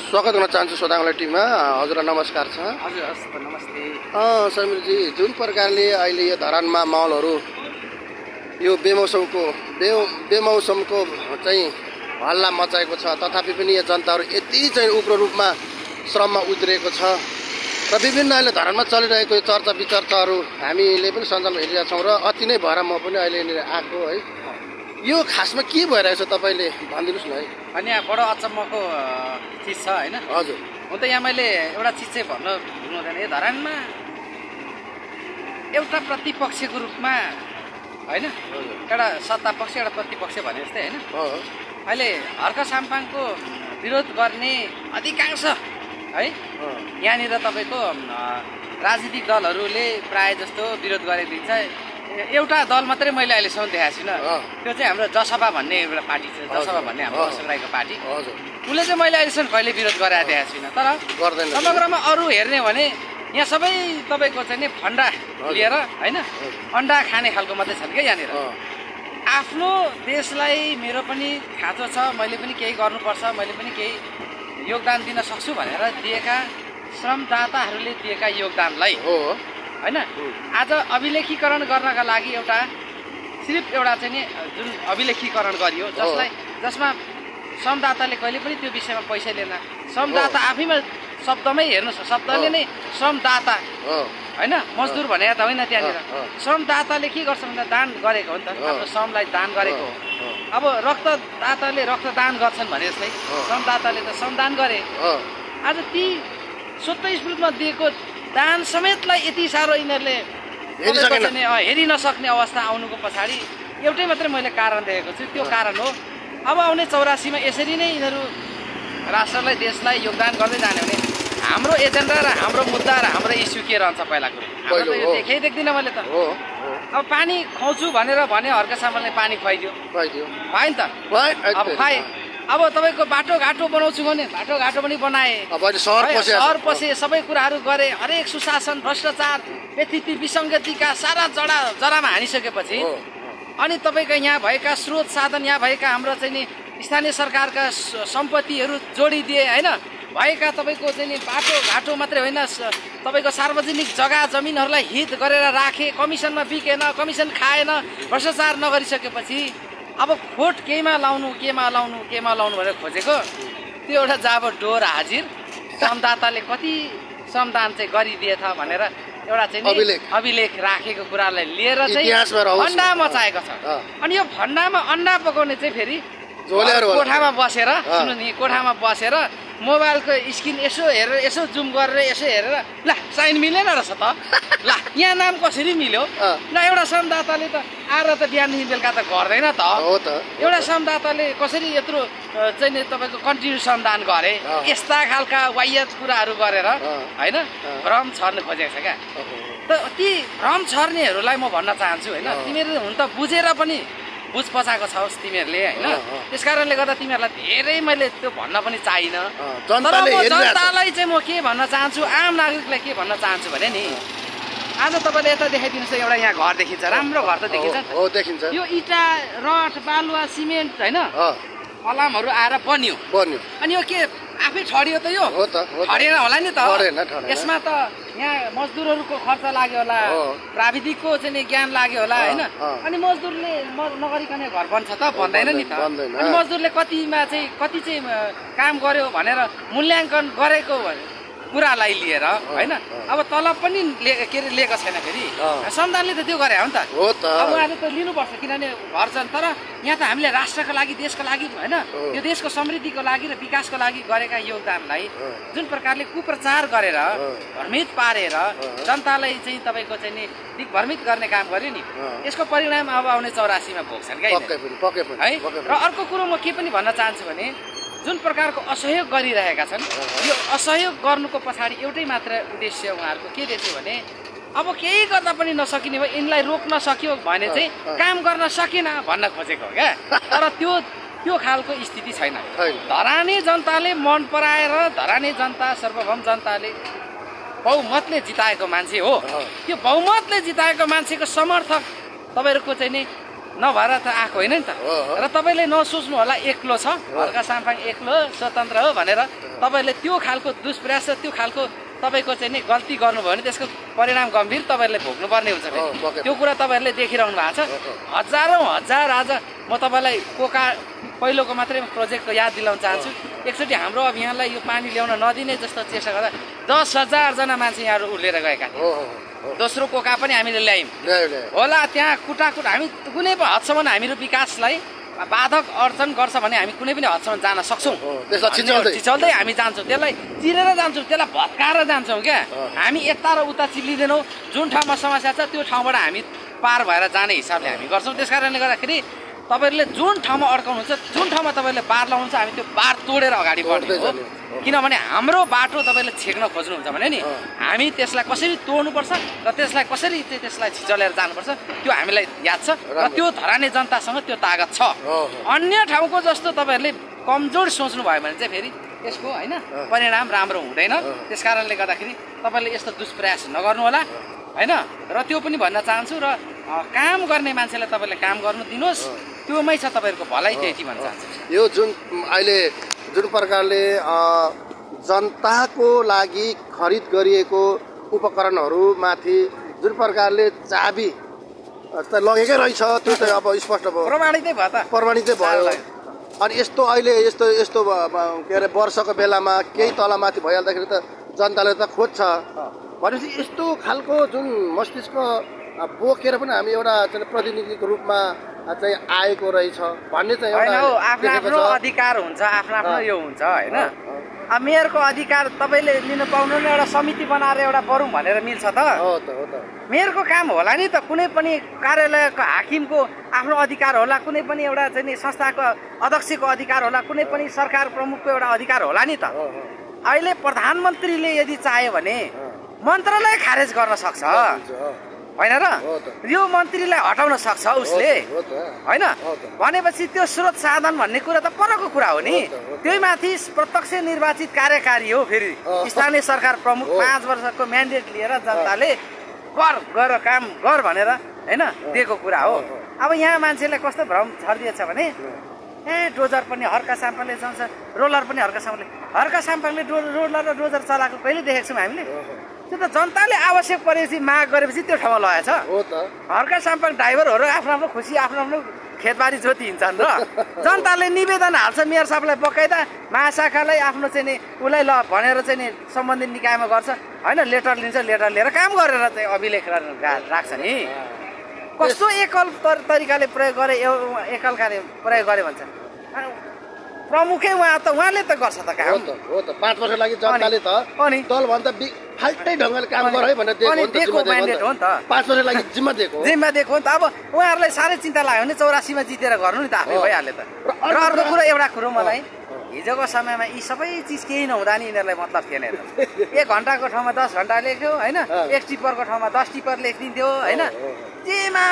स्वागत गर्न चाहन्छु सोदाङलाई टिममा। हजुरलाई नमस्कार छ। हजुर हस् नमस्ते। समीरजी, जुन प्रकारले अहिले यो धरानमा माहौलहरू यो बेमौसमको चाहिँ हल्ला मचाएको छ, तथापि पनि यो जनताहरू यति चाहिँ उग्र रूपमा श्रममा उत्रिएको छ र विभिन्न अहिले धरानमा चलिरहेको चर्चा विचर्चाहरू हामीले पनि सञ्चालन हेरिरहेका छौँ र अति नै भएर म पनि अहिले यहाँनिर आएको है। यो खासमा के भइरहेको छ तपाईँले भनिदिनुहोस् न है। अनि यहाँ बडो अचम्मको चिज छ होइन। हजुर, हुन त यहाँ मैले एउटा चिज चाहिँ भन्न भुल्नु हुँदैन। यो धरानमा एउटा प्रतिपक्षको रूपमा होइन, एउटा सत्ता पक्ष एउटा प्रतिपक्ष भने जस्तै होइन। अहिले हर्क साम्पाङको विरोध गर्ने अधिकांश है यहाँनिर तपाईँको राजनीतिक दलहरूले प्राय जस्तो विरोध गरेको दिन्छ। एउटा दल मात्रै मैले अहिलेसम्म देखाएको छुइनँ, त्यो चाहिँ हाम्रो जसपा भन्ने एउटा पार्टी छ। जसपा भन्ने हाम्रो अशोक राईको पार्टी, उसले चाहिँ मैले अहिलेसम्म कहिले विरोध गरेर देखाएको छुइनँ। तर समग्रमा अरू हेर्ने भने यहाँ सबै तपाईँको चाहिँ नि फन्डा लिएर होइन, अन्डा खाने खालको मात्रै छन् क्या यहाँनिर। आफ्नो देशलाई मेरो पनि खाँचो छ, मैले पनि केही गर्नुपर्छ, मैले पनि केही योगदान दिन सक्छु भनेर दिएका श्रमदाताहरूले दिएका योगदानलाई होइन आज अभिलेखीकरण गर्नका लागि सिर्फ एउटा चाहिँ नि जुन अभिलेखीकरण गरियो, जसमा श्रमदाताले कहिले पनि त्यो विषयमा पैसा लिएन। श्रमदाता आफैमा शब्दमै हेर्नुहोस्, शब्दले नै श्रमदाता होइन, मजदुर भनेको त होइन। त्यहाँनिर श्रमदाताले के गर्छ भन्दा दान गरेको हो नि त, आफ्नो श्रमलाई दान गरेको हो। अब रक्तदाताले रक्तदान गर्छन् भने जस्तै श्रमदाताले त श्रमदान गरे। आज ती स्वतस्फूर्तमा दिएको दान समेतलाई यति साह्रो यिनीहरूले हेरि नसक्ने अवस्था आउनुको पछाडि एउटै मात्रै मैले कारण देखेको छु। त्यो कारण हो अब आउने 84मा यसरी नै यिनीहरू राष्ट्रलाई देशलाई योगदान गर्दै जाने भने हाम्रो एजेन्डा र हाम्रो मुद्दा र हाम्रो इस्यु के रहन्छ पहिला कुरो देखेँ देख्दिनँ मैले त। अब पानी खुवाउँछु भनेर भने हर्क साम्पाङले पानी खुवाइदियो नि त। अब खुवाए, अब तपाईँको बाटोघाटो बनाउँछु भने बाटोघाटो पनि बनाए, सहर पसे, सबै कुराहरू गरे। हरेक सुशासन भ्रष्टाचार व्यतिथि विसङ्गतिका सारा जरामा हानिसकेपछि अनि तपाईँको यहाँ भएका स्रोत साधन, यहाँ भएका हाम्रो चाहिँ नि स्थानीय सरकारका सम्पत्तिहरू जोडिदिए होइन। भएका तपाईँको चाहिँ नि बाटोघाटो मात्रै होइन, तपाईँको सार्वजनिक जग्गा जमिनहरूलाई हित गरेर राखे, कमिसनमा बिकेन, कमिसन खाएन, भ्रष्टाचार नगरिसकेपछि अब खोट केमा लाउनु भनेर खोजेको त्यो एउटा जाब डोर हाजिर श्रमदाताले कति श्रमदान चाहिँ गरिदिएछ भनेर एउटा चाहिँ अभिलेख राखेको कुरालाई लिएर चाहिँ अन्डा मचाएको छ। अनि यो भण्डामा अन्डा पकाउने चाहिँ फेरि कोठामा बसेर सुन्नु नि, कोठामा बसेर मोबाइलको स्क्रिन यसो हेरेर, यसो जुम गरेर, यसो हेरेर ल साइन मिलेन रहेछ त, ल यहाँ नाम कसरी मिल्यो, ल एउटा श्रमदाताले त आएर त बिहानदेखि बेलुका त गर्दैन त, एउटा श्रमदाताले कसरी यत्रो चाहिँ नि तपाईँको कन्टिन्यू श्रमदान गरे, यस्ता खालका वाह्यात कुराहरू गरेर होइन भ्रम छर्न खोजेको छ क्या। त ती भ्रम छर्नेहरूलाई म भन्न चाहन्छु होइन, तिमीहरू हुन त बुझेर पनि बुझ पचाएको छस् तिमीहरूले होइन। त्यस कारणले गर्दा तिमीहरूलाई धेरै मैले त्यो भन्न पनि चाहिनँ। तर म जनतालाई चाहिँ म के भन्न चाहन्छु, आम नागरिकलाई के भन्न चाहन्छु भने नि, आज तपाईँले यता देखाइदिनुहोस्, एउटा यहाँ घर देखिन्छ, राम्रो घर त देखिन्छ। यो इँटा रड बालुवा सिमेन्ट होइन फलामहरू आएर बन्यो अनि यो के आफै ठडियो त, यो ठडिएन होला नि त। यसमा त यहाँ मजदुरहरूको खर्च लाग्यो होला, प्राविधिकको चाहिँ ज्ञान लाग्यो होला होइन। अनि मजदुरले नगरिकन घर बन्छ त, भन्दैन नि त। अनि मजदुरले कति चाहिँ काम गर्यो भनेर मूल्याङ्कन गरेको कुरालाई लिएर होइन। अब तलब पनि के अरे लिएको छैन, फेरि श्रमदानले त त्यो गरे हो नि त। अब उहाँले त लिनुपर्छ, किनभने घर छन्। तर यहाँ त हामीले राष्ट्रको लागि, देशको लागि होइन, यो देशको समृद्धिको लागि र विकासको लागि गरेका योगदानलाई जुन प्रकारले कुप्रचार गरेर भ्रमित पारेर जनतालाई चाहिँ तपाईँको चाहिँ नि दिग्भ्रमित गर्ने काम गर्यो नि, यसको परिणाम अब आउने 84मा भोग्छन् क्या है। र अर्को कुरो म के पनि भन्न चाहन्छु भने, जुन प्रकारको असहयोग गरिरहेका छन्, यो असहयोग गर्नुको पछाडि एउटै मात्र उद्देश्य उहाँहरूको के रहेछ भने, अब केही गर्दा पनि नसकिने भयो, यिनलाई रोक्न सक्यो भने चाहिँ काम गर्न सकेन भन्न खोजेको हो क्या। तर त्यो खालको स्थिति छैन। धरानी जनताले मन पराएर, धरानी जनता सर्वभौम जनताले बहुमतले जिताएको मान्छे हो। त्यो बहुमतले जिताएको मान्छेको समर्थक तपाईँहरूको चाहिँ नि नभएर त आएको होइन नि त। र तपाईँले नसोच्नु होला एक्लो छ, हर्क साम्पाङ एक्लो स्वतन्त्र हो भनेर तपाईँहरूले त्यो खालको दुष्प्रयास र त्यो खालको तपाईँको चाहिँ नि गल्ती गर्नुभयो भने त्यसको परिणाम गम्भीर तपाईँहरूले भोग्नुपर्ने हुन्छ। त्यो कुरा तपाईँहरूले देखिरहनु भएको छ। हजारौँ हजार आज म तपाईँलाई कोका पहिलोको मात्रै प्रोजेक्टको याद दिलाउन चाहन्छु। एकचोटि हाम्रो अभियानलाई यो पानी ल्याउन नदिने जस्तो चेष्टा गर्दा 10,000 जना मान्छे यहाँहरू उर्लेर गएका थिए। दोस्रो कोका पनि हामीले ल्यायौँ होला। त्यहाँ कुटाकुट हामी कुनै पनि हदसम्म हामीहरू विकासलाई बाधक अर्जन गर्छ भने हामी कुनै पनि हदसम्म जान सक्छौँ। चिचल्दै हामी जान्छौँ, त्यसलाई चिरेर जान्छौँ, त्यसलाई भत्काएर जान्छौँ क्या। हामी यता र उता चिप्लिँदैनौँ। जुन ठाउँमा समस्या छ त्यो ठाउँबाट हामी पार भएर जाने हिसाबले हामी गर्छौँ। त्यस कारणले गर्दाखेरि तपाईँहरूले जुन ठाउँमा अड्काउनुहुन्छ, जुन ठाउँमा तपाईँहरूले बार लाउनुहुन्छ, हामी त्यो बार तोडेर अगाडि बढ्ने हो। किनभने हाम्रो बाटो तपाईँले छेक्न खोज्नुहुन्छ भने नि हामी त्यसलाई कसरी तोड्नुपर्छ र त्यसलाई कसरी त्यसलाई छिचलेर जानुपर्छ त्यो हामीलाई याद छ र त्यो धराने जनतासँग त्यो तागत छ। अन्य ठाउँको जस्तो तपाईँहरूले कमजोर सोच्नु भयो भने चाहिँ फेरि यसको होइन परिणाम राम्रो हुँदैन। त्यस कारणले गर्दाखेरि तपाईँले यस्तो दुष्प्रयास नगर्नु होला होइन। र त्यो पनि भन्न चाहन्छु र काम गर्ने मान्छेलाई तपाईँले काम गर्नु दिनुहोस्, त्योमै छ तपाईँहरूको भलाइ, त्यही भन्न चाहन्छु। यो जुन प्रकारले जनताको लागि खरिद गरिएको उपकरणहरूमाथि जुन प्रकारले चाबी लगेकै रहेछ त्यो चाहिँ अब स्पष्ट भयो, प्रमाणितै भयो। अनि यस्तो अहिले यस्तो के अरे वर्षको बेलामा केही तलमाथि भइहाल्दाखेरि त जनताले त खोज्छ भनेपछि यस्तो खालको जुन मस्तिष्क बोकेर पनि हामी एउटा प्रतिनिधिको रूपमा चाहिँ आएको रहेछ भन्ने चाहिँ आफ्नो अधिकार हुन्छ, आफ्नो यो हुन्छ होइन। अब मेयरको अधिकार तपाईँले लिन पाउनु नै एउटा समिति बनाएर एउटा बरौँ भनेर मिल्छ त? मेयरको काम होला नि त। कुनै पनि कार्यालयको हाकिमको आफ्नो अधिकार होला, कुनै पनि एउटा चाहिँ संस्थाको अध्यक्षको अधिकार होला, कुनै पनि सरकार प्रमुखको एउटा अधिकार होला नि त। अहिले प्रधानमन्त्रीले यदि चाह्यो भने मन्त्रालय खारेज गर्न सक्छ होइन र? यो मन्त्रीलाई हटाउन सक्छ उसले होइन। भनेपछि त्यो स्रोत साधन भन्ने कुरा त परको कुरा हो नि। त्यही माथि प्रत्यक्ष निर्वाचित कार्यकारी हो फेरि स्थानीय सरकार प्रमुख, 5 वर्षको म्यान्डेट लिएर जनताले गर काम गर भनेर होइन दिएको कुरा हो। अब यहाँ मान्छेलाई कस्तो भ्रम छरिदिएछ भने डोजर पनि हर्का साम्पाङले चलाउँछ, रोलर पनि हर्का साम्पाङले रोलर र डोजर चलाएको कहिले देखेको छौँ हामीले? त्यो त जनताले आवश्यक परेपछि माग गरेपछि त्यो ठाउँमा लगाएछ। हर्का साम्पाङ ड्राइभरहरू आफ्नो खुसी आफ्नो खेतबारी जोति हिँड्छन् र जनताले निवेदन हाल्छ मेयर साहबलाई, बकाइदा महाशाखालाई आफ्नो चाहिँ नि उसलाई ल भनेर चाहिँ नि सम्बन्धित निकायमा गर्छ होइन। लेटर लिन्छ, लेटर लिएर काम गरेर चाहिँ अभिलेख राख्छ नि। कस्तो एकल तरिकाले प्रयोग गरे, एकल कार्य प्रयोग गरे भन्छ प्रमुखै उहाँले त गर्छ त काम। हो त 5 वर्ष लागि जनताले त दलभन्दा फाल्टै ढङ्गले काम गर है भनेर दिएको म्यान्डेट हो नि त। 5 वर्ष लागि जिम्मा दिएको हो नि त। अब उहाँहरूलाई साह्रै चिन्ता लाग्यो भने 84 मा जितेर गर्नु नि त, आफै भइहाल्यो त। र अर्को कुरा एउटा कुरो मलाई हिजोको समयमा यी सबै चिज केही नहुँदा नि यिनीहरूलाई मतलब थिएन। 1 घन्टाको ठाउँमा 10 घन्टा लेख्यो होइन, 1 टिप्परको ठाउँमा 10 टिप्पर लेखिदिन्थ्यो होइन। जेमा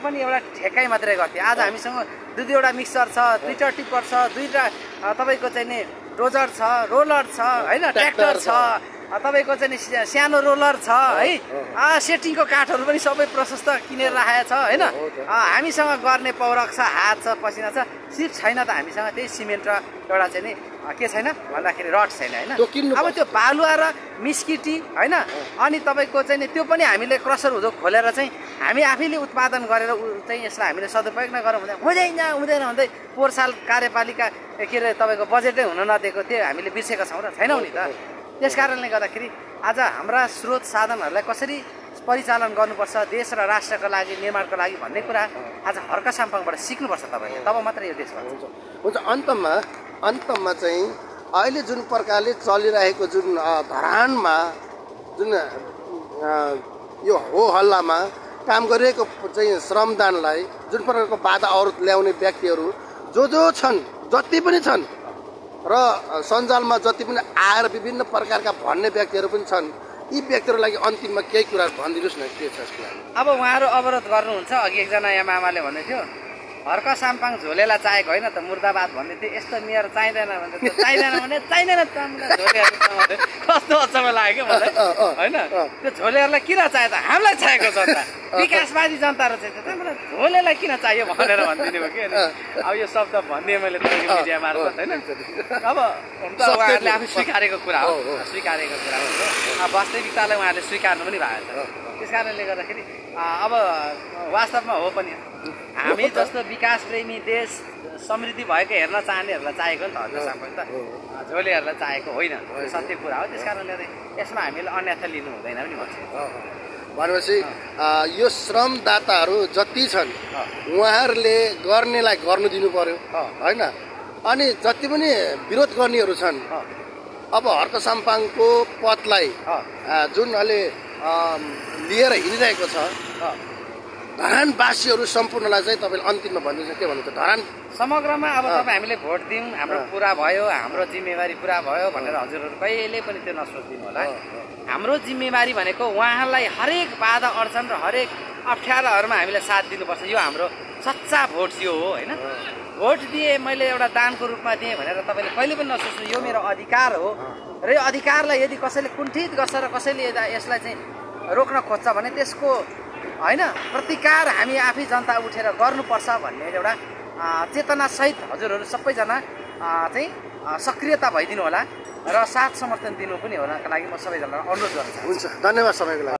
पनि एउटा ठेक्काइ मात्रै गर्थ्यो। आज हामीसँग 2-2वटा मिक्सर छ, 2टा टिप्पर छ, 2टा तपाईँको चाहिँ नि डोजर छ, रोलर छ होइन, ट्र्याक्टर छ, तपाईँको चाहिँ नि सानो रोलर छ है। सेटिङको काठहरू पनि सबै प्रशस्त किनेर राखेको छ होइन। हामीसँग गर्ने पौरख छ, हात छ, पसिना छ, सिर्फ छैन त हामीसँग त्यही सिमेन्ट र एउटा चाहिँ नि के छैन भन्दाखेरि रड छैन होइन। अब त्यो बालुवा र मिस्किटी होइन, अनि तपाईँको चाहिँ नि त्यो पनि हामीले क्रसर उद्योग खोलेर चाहिँ हामी आफैले उत्पादन गरेर चाहिँ यसलाई हामीले सदुपयोग नगरौँ हुँदैन भन्दै पोहोर साल कार्यपालिका के अरे तपाईँको बजेटै हुन नदिएको थियो हामीले बिर्सेका छौँ र छैनौँ नि त। त्यस कारणले गर्दाखेरि आज हाम्रा स्रोत साधनहरूलाई कसरी परिचालन गर्नुपर्छ देश र राष्ट्रको लागि, निर्माणको लागि भन्ने कुरा आज हर्का साम्पाङबाट सिक्नुपर्छ तपाईँले, तब मात्रै यो देश हुन्छ। अन्तमा चाहिँ अहिले जुन प्रकारले चलिरहेको जुन धरानमा जुन यो हो हल्लामा काम गरिरहेको चाहिँ श्रमदानलाई जुन प्रकारको बाधा अवरोध ल्याउने व्यक्तिहरू जो छन्, जति पनि छन् र सञ्जालमा जति पनि आएर विभिन्न प्रकारका भन्ने व्यक्तिहरू पनि छन्, यी व्यक्तिहरूको लागि अन्तिममा केही कुरा भनिदिनुहोस् न के छ यसको लागि? अब उहाँहरू अवरोध गर्नुहुन्छ। अघि एकजना यहाँ मामाले भन्दै थियो हर्क साम्पाङ झोलेलाई चाहेको होइन त मुर्दाबाद भन्दै थियो यस्तो मेयर चाहिँदैन भने चाहिँदैन भने चाहिँदैन त झोलेहरू कस्तो अचम्म लाग्यो क्या मलाई होइन त्यो झोलेहरूलाई किन चाहियो त हामीलाई चाहिएको जनता विकासवादी जनताहरू चाहिँ मलाई झोलेलाई किन चाहियो भनेर भनिदिनु हो कि अब यो शब्द भनिदिएँ मैले तपाईँको मिडिया मार्फत होइन अब हुन त उहाँहरूले आफै स्वीकारेको कुरा हो अब वास्तविकतालाई उहाँहरूले स्वीकार्नु पनि भएको छ त्यस कारणले गर्दाखेरि अब वास्तवमा हो पनि हामी जस्तो विकास प्रेमी देश समृद्धि भएको हेर्न चाहनेहरूलाई चाहेको नि त हर्क साम्पाङ त झोलेहरूलाई चाहेको होइन सत्य कुरा हो त्यस कारणले यसमा हामीले अन्यथा लिनु हुँदैन पनि भन्छ भनेपछि यो श्रमदाताहरू जति छन् उहाँहरूले गर्नेलाई गर्नु दिनु पर्यो होइन अनि जति पनि विरोध गर्नेहरू छन् अब हर्क साम्पाङको पदलाई जुन अहिले लिएर हिँडिरहेको छ धरानवासीहरू सम्पूर्णलाई चाहिँ तपाईँले अन्तिममा भनिदिन्छ के भन्नुहुन्छ धरान समग्रमा अब तपाईँ हामीले भोट दियौँ हाम्रो पुरा भयो हाम्रो जिम्मेवारी पुरा भयो भनेर हजुरहरू कहिले पनि त्यो नसोचिदिनु होला हाम्रो जिम्मेवारी भनेको उहाँलाई हरेक बाधा अडचन र हरेक अप्ठ्याराहरूमा हामीले साथ दिनुपर्छ यो हाम्रो सच्चा भोट यो हो होइन भोट दिए मैले एउटा दानको रूपमा दिएँ भनेर तपाईँले कहिले पनि नसोच्नु यो मेरो अधिकार हो र यो अधिकारलाई यदि कसैले कुण्ठित गर्छ र कसैले यसलाई चाहिँ रोक्न खोज्छ भने त्यसको होइन प्रतिकार हामी आफै जनता उठेर गर्नुपर्छ भन्ने एउटा चेतनासहित हजुरहरू सबैजना चाहिँ सक्रियता भइदिनु होला र साथ समर्थन दिनु पनि होलाका लागि म सबैजनालाई अनुरोध गर्न चाहन्छु। हुन्छ, धन्यवाद सबैको लागि।